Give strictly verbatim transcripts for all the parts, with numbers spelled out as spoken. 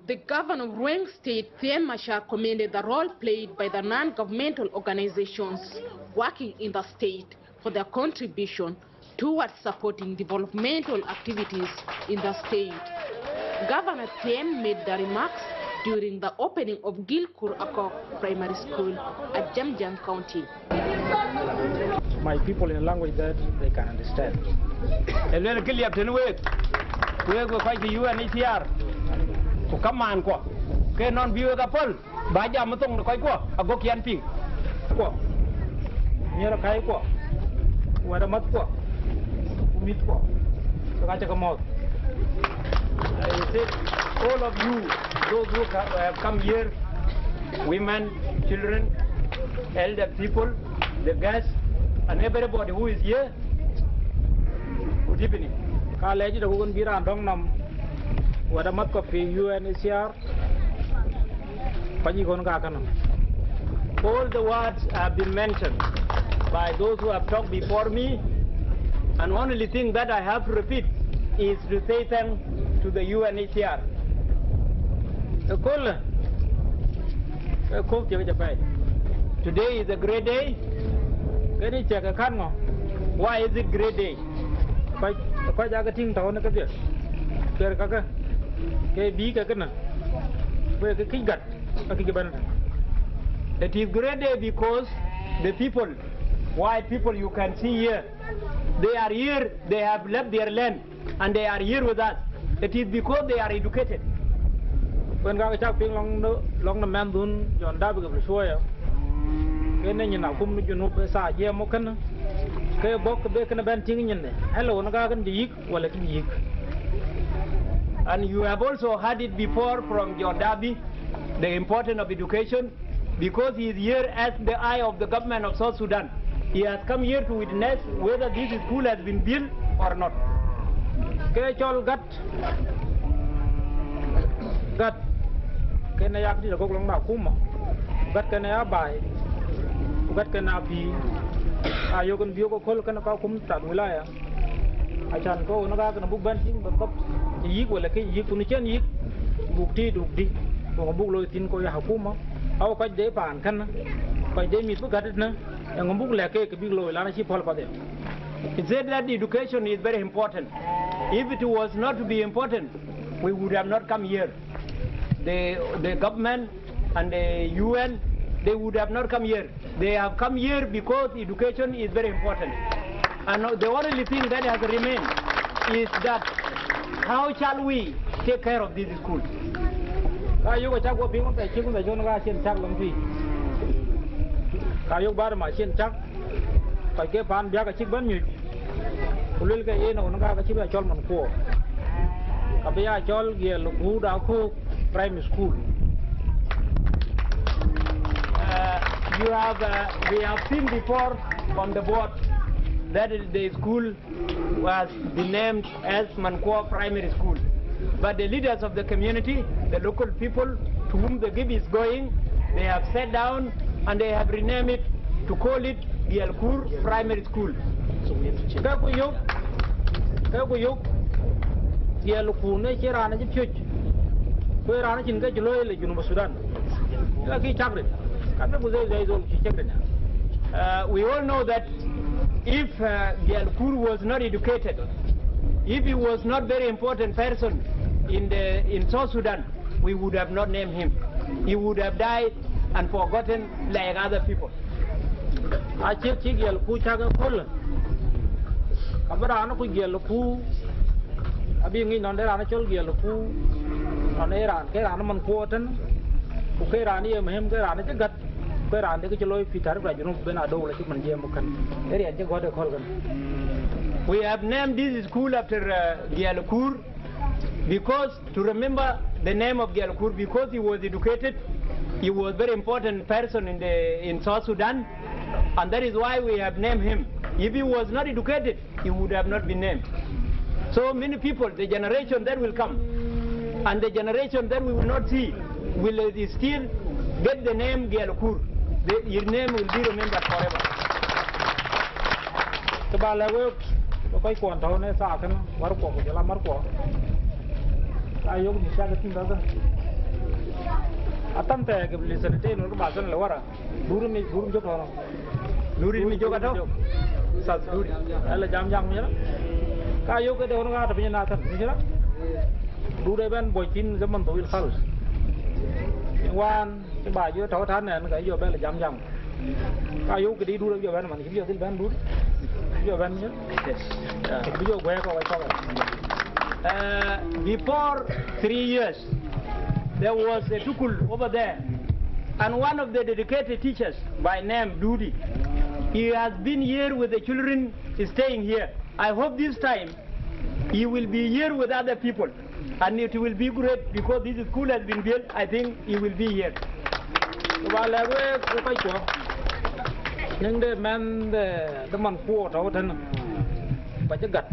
The governor of Ruweng State, Thiam Machar, commended the role played by the non-governmental organizations working in the state for their contribution towards supporting developmental activities in the state. Governor Thiam made the remarks during the opening of Gilkur Akok Primary School at Jamjang County. My people in a language that they can understand. Ë luel kë liep tënë week, week we kɔc ke U N H C R, ku kamaan kuɔ, ke nɔn bï wek apɔ̈l, ba jam ë thoŋ de kɔc kuɔ, ago kiɛn piŋ. Kuɔ, miɛ̈r akäi kuɔ, wɛ̈t amath kuɔ, ku mïth kuɔ, wek acä ke mɔ̈ɔ̈th. I said, all of you, those who ca- have come here, women, children, elder people, the guests, and everybody who is here, good evening. Ka lɛc de wukun bï raan dɔŋ nɔm, wɛ̈t amath kɔp piny U N H C R, kɔc yï kɔn ka kënë. All the words have been mentioned by those who have talked before me, and only thing that I have to repeat is to say thanks to the U N H C R. Ëköölë, ë kɔ̈k thiëk jɔ pɛi. Today is a great day. Kënë cɛk ë kan ŋö? Why is it great day? Kɔc, kɔc aake tïŋ tɔ̈u në kedhie. Kër kakë, ke bï ke kënë. Wek ke kic gat, akïc bɛ̈n. It is great day because the people, white people you can see here, they are here, they have left their land and they are here with us. It is because they are educated. Wën ka ke cak piŋ lɔŋ de, lɔŋ de mɛnhdun John Dabi Gabel Shuaya, ke në nyin akum në Junub ë thaa jiɛɛm muk kënë, ke bɔ̈ ke be kënë bɛ̈n tïŋ nyin ë, hello, në ka kën bï yïk, wala kë bï yïk. And you have also heard it before from John Dabi, the importance of education, because he is here as the eye of the government of South Sudan. He has come here to witness whether this school has been built or not. Ke cɔl gat, gat, kënë yak dït akɔ̈k lɔŋ de akuma, gat kënë ya baai, ku gat kënë apïïr, ayök en bï yök aköl kënë ka kum tat wilaya. Acan ke ɣön ë ka kënë buk bɛ̈n tïŋ bï thɔ̈k, cï yïk wala kë yïk, ku në cïn yïk, buk tiit, buk dï, ku ŋö buk looi thïn, ku ya akuma, awu kɔc de paan kënë, kɔc de mïth bï gät ëtënë, eeŋö buk lɛ̈k keek kë bïk looi, lan acï pɔ̈l path ya. He said that education is very important. If it was not to be important, we would have not come here. The, the government and the U N, they would have not come here. They have come here because education is very important. And the only thing that has remained is that how shall we take care of this school? Ka yök acak wɔ piŋ wën thɛɛr cïk wën thɛɛr cï ɣön ka cïn cak lɔŋ tui. Ka yök bär ma cïn cak. Kɔc ke paan biäk acïk bɛ̈n nyuc, ku luelkë yen ɣön ka ke cï bï ya cɔl man kuɔɔr, ka bï ya cɔl Giɛl Kuur Aköök Primary School. Uh, you have, uh, we have seen before on the board that is the school was been named as Mankuo Primary School. But the leaders of the community, the local people to whom the gift is going, they have sat down and they have renamed it to call it Gielkur Primary School. Ke ku yök, ke ku yök, Gielkur në cï raan cï piöc, ku raan cïn ke cï looi le Junub Sudan. Ke kï cak rin, ka bï ku zai zai zol cï cak rin. Uh, we all know that if, uh, Gielkur was not educated, if he was not very important person in the, in South Sudan, we would have not named him. He would have died and forgotten like other people. Acït cï Gielkur cak ëköl, ka bï raan ku Gielkur, abï ŋic nɔn de raan cɔl Gielkur, nɔn ee raan, ke raan man kuɔɔr tën, ku ke raan ye muhim, ke raan cï gät, ke raan de ke cï looi pï tär bï la Junub ben adou la cï man jiɛɛm muk kën. Ee riɛn cï gɔ̈t ëköl kën. We have named this school after, uh, Gielkur, because to remember the name of Gielkur, because he was educated, he was very important person in the, in South Sudan, and that is why we have named him. If he was not educated, he would have not been named. So many people, the generation that will come, and the generation that we will not see, will, uh, still get the name Gielkur. The, his name will be remembered forever. Kë ba lɛ̈k wek, we kɔc kuɔn tɔ̈u në thaa kënë, wär kuɔ ku jɔl a mär kuɔ. Ka yök mïth cak tïŋ kakë. Atam thɛɛr ke listen tëë nɔn ke ba thɛn le wara. Duri mi, duri mi jök tɔnɔ. Duri mi jök atɔ. Sas duri. Ala jam jam mi la. Ka yo ke de won ka ta piny na thɛn mi la. Duri ben boy tin zaman tawil khal. Wan ti ba yo tɔ ta nen ka yo bel jam jam. Ka yo ke di duri yo ben man ki yo dil ben duri. Yo ben ni. Yes. Bi yo gwe ko ko. Uh, before three years, there was a tukul over there, and one of the dedicated teachers by name Dudi, he has been here with the children, staying here. I hope this time he will be here with other people, and it will be great because this school has been built. I think he will be here. Ba lɛ̈k wek, wek kɔc cuɔ. Niŋ de mɛnh de, de man kuɔ tɔ̈u tënë. Ba cï gat.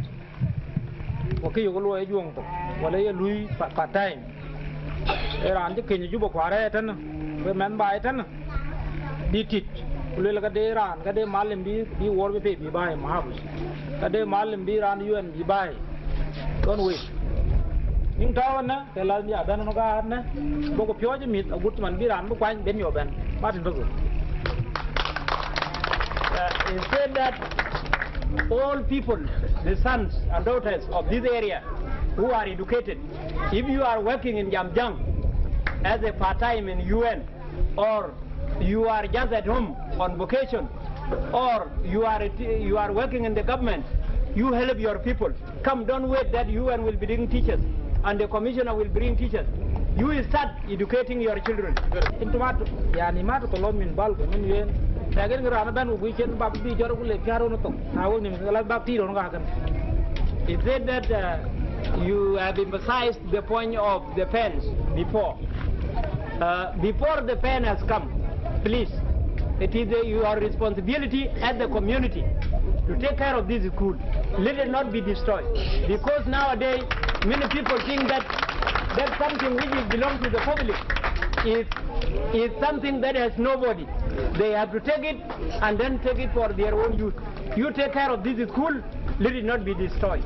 Wa kë yök luɔi ë juɔŋ thok, wala ye lui pa-, part time. Ee raan cï keny ë Juba kuarë ëtënë, we mɛnh baai ëtënë, bï tit, ku luel ka de raan, ka de malim bï, bï wɔr bï pei bï baai mahafuz. Ka de malim bï raan U N bï baai. Don't wait. Niŋ tɔ̈u ënë, ke la ya bɛ̈n ënɔk ënë, bɔ̈ ku piɔ̈ɔ̈c ë mïth, agut man bï raan bï kuany ben yɔ bɛ̈n. Martin Bego. Uh, he said that all people, the sons and daughters of this area who are educated, if you are working in Jamjang as a part-time in U N, or you are just at home on vacation, or you are, you are working in the government, you help your people. Come, don't wait that U N will bring teachers and the commissioner will bring teachers. You start educating your children. Intu mat, yani, mat ko lom min bal ko min yen. Lakin ran ban ku chen bab bi jor ku le piaro no to. Awo nim la bab tiro no ka kan. He said that, uh, you have emphasized the point of the fence before. Uh, before the fence has come, please, it is, uh, your responsibility as the community to take care of this school. Let it not be destroyed. Because nowadays, many people think that, that something which is belong to the public is, is something that has nobody. They have to take it and then take it for their own use. You take care of this school, let it not be destroyed.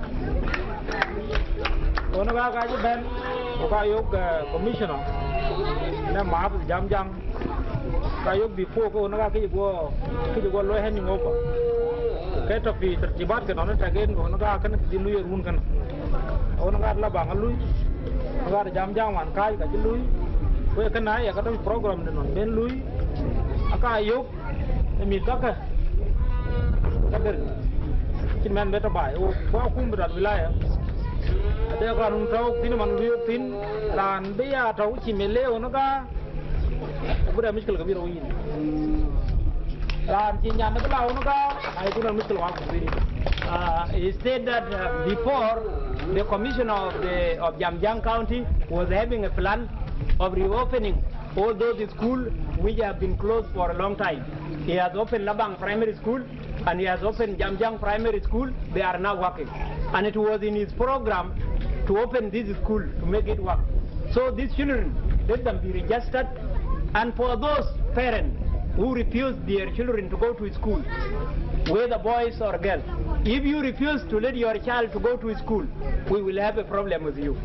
Ɣön ka ka cï bɛ̈n, ku ka yök, eh, commissioner, ne Maap Jamjang, ka yök before, ke ɣön ka kë cï guɔ, kë cï guɔ looi handing over. Ke tɔ̈ pï tartibat ke nɔn tɛ̈k en, ɣön ka kënë kë cï lui ë run kënë. Ɣön ka la baŋ a lui, ɣön ka Jamjang wan kääc ka cï lui, ku ye kënë aye ka tɔ̈ program de nɔn ben lui, aka yök, ë mïth kakë, ka der, cïn mɛn bë tɔ baai, wo, ku akum bï rɔt wilaya. Ade ka nun tɔ̈u thïn man lui thïn, raan bï ya tɔ̈u cï me le wun ka, ku da mushkil kabir wo yïn. Raan cï nyan bï la wun ka, ai ku na mushkil wa ku biri. Uh, he said that, uh, before, the commissioner of the, of Jamjang County was having a plan of reopening all those schools which have been closed for a long time. He has opened Labang Primary School and he has opened Jamjang Primary School. They are now working. And it was in his program to open this school, to make it work. So these children, let them be registered. And for those parents who refuse their children to go to school, whether boys or girls, if you refuse to let your child to go to school, we will have a problem with you.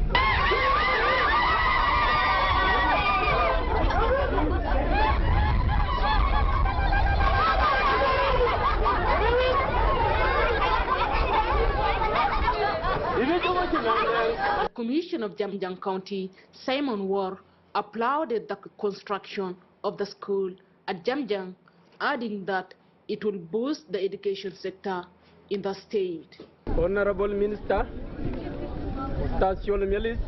The Commissioner of Jamjang County, Simon Wor, applauded the construction of the school at Jamjang, adding that it will boost the education sector in the state. Honorable Minister, Ustaz Sholem Yelis,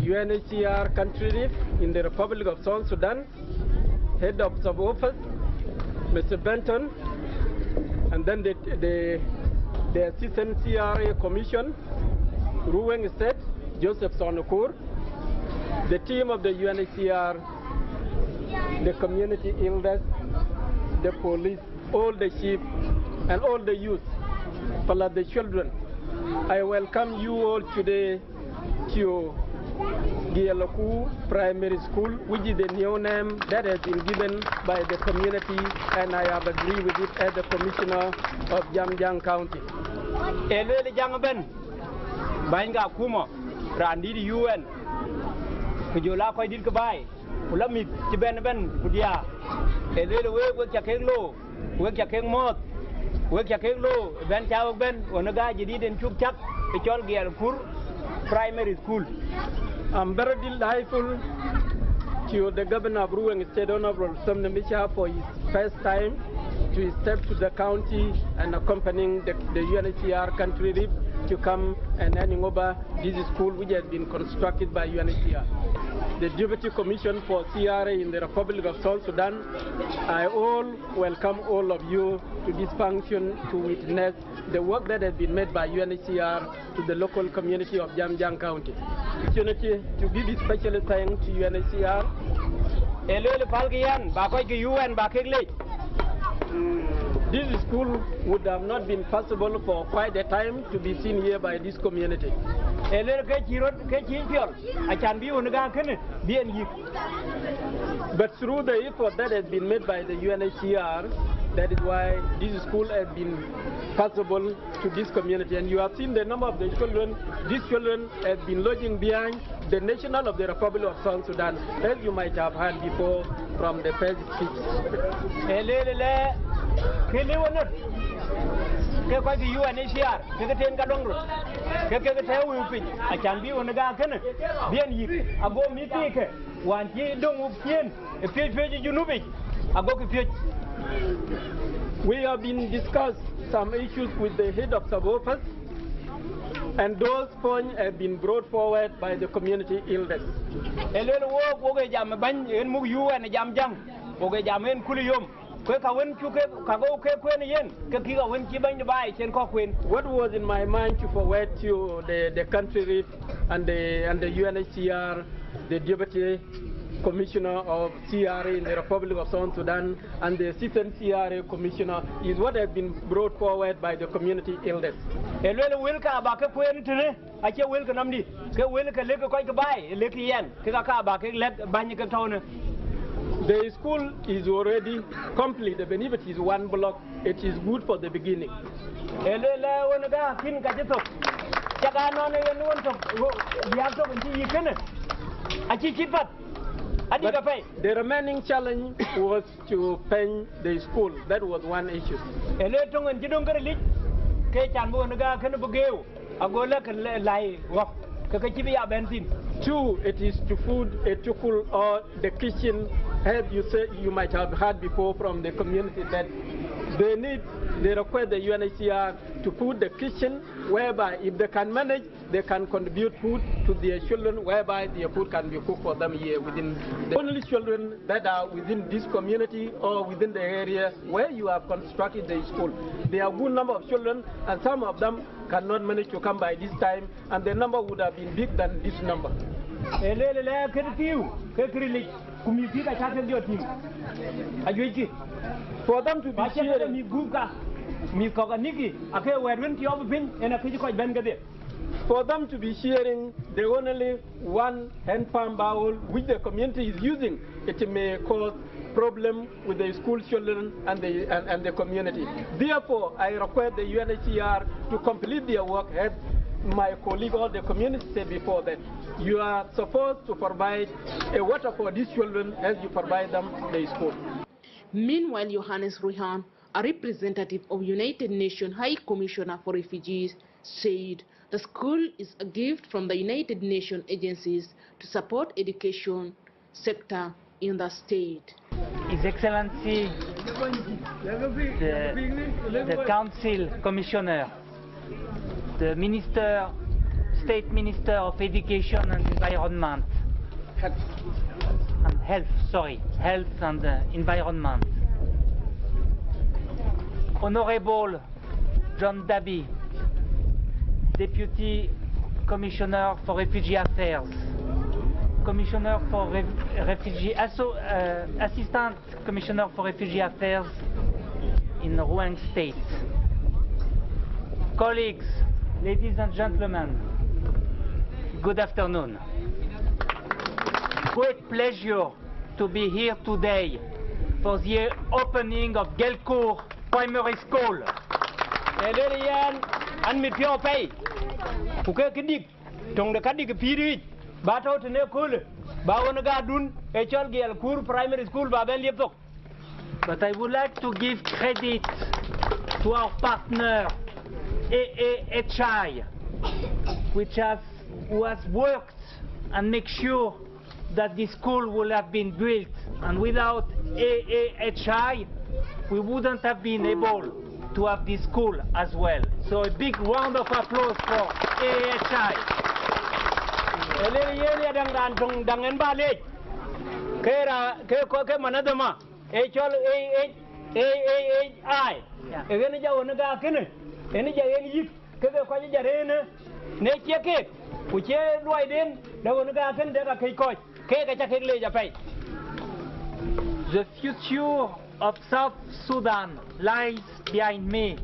U N H C R country rep in the Republic of South Sudan, Head of Sub Office, Mister Benton, and then the, the, the Assistant C R A Commission, Ruweng State, Joseph Sonokur, the team of the U N H C R, the community elders, the police, all the chief, and all the youth, plus the children. I welcome you all today to Gielaku Primary School, which is the new name that has been given by the community, and I have agreed with it as the commissioner of Jamjang County. Ee lueel Jaŋ ëbɛ̈n, bäny ke akuma, raandït U N, Ku jɔl a kɔc dït ke baai, ku la mïth cï bɛ̈n ëbɛ̈n ku diäär. Ee lueel week, wek ca kek loor, wek ca kek mɔ̈ɔ̈th, wek ca kek loor ëbɛ̈n ca wek bɛ̈n ɣön ë gäär jadït en cuk cak ë cɔl Giɛlkur Primary School. I'm very delightful to the Governor of Ruweng State, Honorable Sam Namicha, for his first time to step to the county and accompanying the, the U N H C R country rep to come and handing over this school which has been constructed by U N H C R. The Deputy Commission for C R A in the Republic of South Sudan, I all welcome all of you to this function to witness the work that has been made by U N H C R to the local community of Jamjang County. Opportunity to give a special thanks to U N H C R. Ee lueel pälkï yɛn, ba kɔc ke U N ba kek leec. This school would have not been possible for quite a time to be seen here by this community. Ee lueel ke cï rot, ke cï piɔl, acan bï ɣön ë gäär kënë bï en yïk. But through the effort that has been made by the U N H C R, that is why this school has been possible to this community. And you have seen the number of the children. These children have been lodging behind the national of the Republic of South Sudan, as you might have heard before from the first speech. Ee lueel lɛ, ke liu ënɔt, ke kɔc ke U N H C R, ke ke ten ka dɔŋ rot, ke ke ke tɛ̈ɛ̈u wëu piny, acan bï ɣön ë gäär kënë bï en yïk, ago mïth thii ke wään cï döŋ wok ciëën ë piöc piöc ë Junubic, agokï piöc. We have been discussed some issues with the head of sub-office, and those points have been brought forward by the community elders. Ee lueel wok, wok ee jam ë bäny en muk U N ë Jamjang, wok ee jam en kul yom. Ku ka wën cuk ke, ka go ke kuen yen, ke kï ka wën cï bɛ̈ny de baai cen kɔ̈k kuen. What was in my mind to forward to the, the country rep and the, and the U N H C R, the Deputy Commissioner of C R A in the Republic of South Sudan, and the Assistant C R A Commissioner is what has been brought forward by the community elders. Ee lueel wël ka ba ke kuen tënë, acie wël ke nɔmdï, ke wël ke lëk kɔc ke baai, lëk yɛn, ke ka ka ba kek lɛ̈k bäny ke tɔ̈u në. The school is already complete, even if it is one block, it is good for the beginning. Ee lueel ɣön ë gäär kïn ka cï thök, cak anɔn ë yen ɣön thök, wo, biäk thök en cï yïk kënë, acï cït path, adï But ka pɛi. The remaining challenge was to paint the school. That was one issue. Ee lueel töŋ en cï döŋ ke rilic, ke can bï ɣön ë gäär kënë bï geeu, ago lɛ̈k ke lɛ-, läi ɣɔ̈k, ke ke cï bï ya bɛ̈n thïn. Two, it is to put a tukul or the kitchen, as you say, you might have heard before from the community that they need, they request the U N H C R to put the kitchen whereby if they can manage, they can contribute food to their children, whereby their food can be cooked for them here within the only children that are within this community or within the area where you have constructed the school. There are a good number of children, and some of them cannot manage to come by this time, and the number would have been big than this number. Ee lueel lɛ kën piu, ke kë rilic, ku mïth thii ka cak ke jɔ tïŋ. Ajuëckï. For them to be Ba cïn sharing. Mïth gup ka, mïth kɔ̈k anïkï, ake wɛ̈t wën tiɔp piny, en akëc kɔc bɛ̈n kedhie. For them to be sharing the only one hand pump bowl which the community is using, it may cause problem with the school children and the, and, and the community. Therefore, I request the U N H C R to complete their work, as my colleague or the community said before that. You are supposed to provide a water for these children as you provide them the school. Meanwhile, Johannes Ruhan, a representative of United Nations High Commissioner for Refugees, said the school is a gift from the United Nations agencies to support education sector in the state. His Excellency, the, the Council Commissioner, the Minister, State Minister of Education and Environment, and Health, sorry, Health and, uh, Environment, Honorable John Dabi, Deputy Commissioner for Refugee Affairs, Commissioner for Ref-, Refugee Asso-, uh, Assistant Commissioner for Refugee Affairs in Rouen State. Colleagues, ladies and gentlemen, good afternoon. Great pleasure to be here today for the opening of Gelkur Primary School. Ee lueel yɛn, an mit piɔ̈u apɛi, ku ke këdïk, töŋ de kädïk ë pïïr yic, ba tɔ̈u tënë köölë, Ba ɣön ë gaatdun ë cɔl Giɛl Kuur Primary School ba bɛn liep thok. But I would like to give credit to our partner, A A H I, which has, who has worked and make sure that this school will have been built. And without A A H I, we wouldn't have been able to have this school as well. So a big round of applause for A A H I. Ëlë yen ya daŋ raan töŋ daŋ en ba leec. Ke ra, ke kɔ, ke manadhama. Ë cɔl A A H I. Ë ɣɛn ja ɣön ë gaak kënë, ënë ja ɣɛn yïk, ke ke kɔc ja rëënë, ne cie keek, ku cie luɔiden, de ɣön ë gaak kënë de ka këc kɔc, keek aca kek leec apɛi. The future of South Sudan lies behind me.